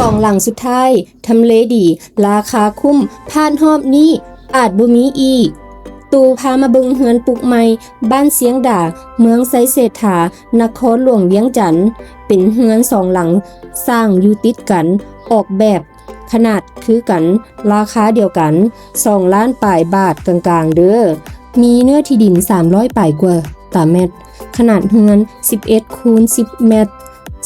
ສອງຫຼັງສຸດທ້າຍ ທຳເລດີ, ລາຄາຄຸ້ມ, ພາດຮອບນີ້ອາດບໍ່ມີອີກ. ໂຕພາມາເບິ່ງເຮືອນປຸກໃໝ່ ບ້ານຊຽງດາ, ເມືອງໄຊເສດຖາ, ນະຄອນຫຼວງວຽງຈັນ. ເປັນເຮືອນສອງຫຼັງ ສ້າງຢູ່ຕິດກັນ, ອອກແບບຂະໜາດຄືກັນ, ລາຄາດຽວກັນ, ສອງລ້ານປາຍບາດກາງໆເດີ້. ມີເນື້ອທີ່ດິນສາມຮ້ອຍປາຍກວ່າຕາແມັດ, ຂະໜາດເຮືອນສິບເອັດຄູນສິບແມັດ,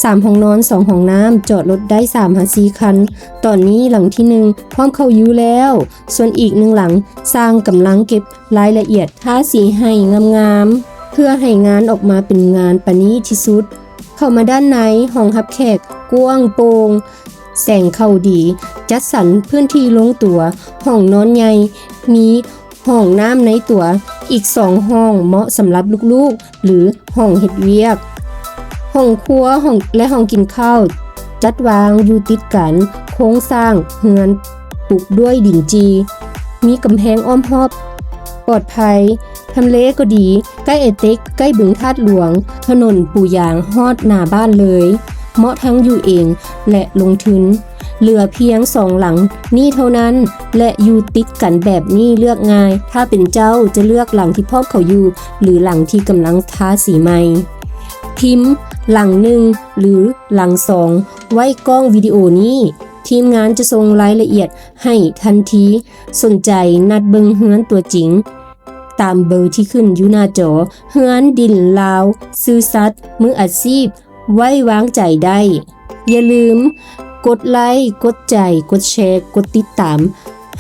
ສາມຫ້ອງນອນ ສອງຫ້ອງນ້ຳ, ຈອດລົດໄດ້ສາມຫາສີ່ຄັນ. ຕອນນີ້ຫຼັງທີໜຶ່ງພ້ອມເຂົ້າຢູ່ແລ້ວ, ສ່ວນອີກໜຶ່ງຫຼັງ ຊ່າງກຳລັງເກັບລາຍລະອຽດ ທາສີໃຫ້ງາມໆ ເພື່ອໃຫ້ງານອອກມາເປັນງານປານີດທີ່ສຸດ. ເຂົ້າມາດ້ານໃນ, ຫ້ອງຮັບແຂກກວ້າງໂປ່ງ, ແສງເຂົ້າດີ, ຈັດສັນພື້ນທີ່ລົງຕົວ, ຫ້ອງນອນໃຫຍ່, ມີຫ້ອງນ້ຳໃນຕົວ, ອີກສອງຫ້ອງເໝາະສຳລັບລູກໆ ຫຼື ຫ້ອງເຮັດວຽກ. ຫ້ອງຄົວ ຫ້ອງ ແລະ ຫ້ອງກິນເຂົ້າ ຈັດວາງຢູ່ຕິດກັນ, ໂຄງສ້າງເຮືອນປຸກດ້ວຍດິນຈີ່, ມີກຳແພງອ້ອມຮອບ ປອດໄພ, ທຳເລກໍດີ, ໃກ້ໄອເຕັກ, ໃກ້ບຶງທາດຫຼວງ, ຖະໜົນປູຢາງຮອດໜ້າບ້ານເລີຍ, ເໝາະທັງຢູ່ເອງ ແລະ ລົງທຶນ. ເຫຼືອພຽງສອງຫຼັງນີ້ເທົ່ານັ້ນ ແລະ ຢູ່ຕິດກັນແບບນີ້ເລືອກງ່າຍ. ຖ້າເປັນເຈົ້າຈະເລືອກຫຼັງທີ່ພ້ອມເຂົ້າຢູ່ ຫຼື ຫຼັງທີ່ກຳລັງທາສີໃໝ່? ພິມຫຼັງໜຶ່ງ ຫຼື ຫຼັງສອງ ໄວ້ກ້ອງວິດີໂອນີ້. ທີມງານຈະສົ່ງລາຍລະອຽດໃຫ້ທັນທີ. ສົນໃຈນັດເບິ່ງເຮືອນຕົວຈິງ ຕາມເບີທີ່ຂຶ້ນຢູ່ໜ້າຈໍ. ເຮືອນດິນລາວຊື່ສັດ, ມືອາຊີບ, ໄວ້ວາງໃຈໄດ້. ຢ່າລືມກົດໄລ, ກົດໃຈ, ກົດແຊ, ກົດຕິດຕາມ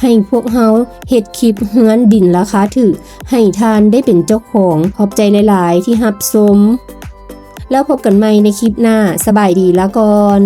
ໃຫ້ພວກເຮົາເຮັດຄລິບເຮືອນດິນລາຄາຖືກ ໃຫ້ທ່ານໄດ້ເປັນເຈົ້າຂອງ. ຂອບໃຈຫຼາຍໆທີ່ຮັບຊົມ. ແລ້ວພົບກັນໃໝ່ໃນຄລິບໜ້າ. ສະບາຍດີ, ລາກ່ອນ.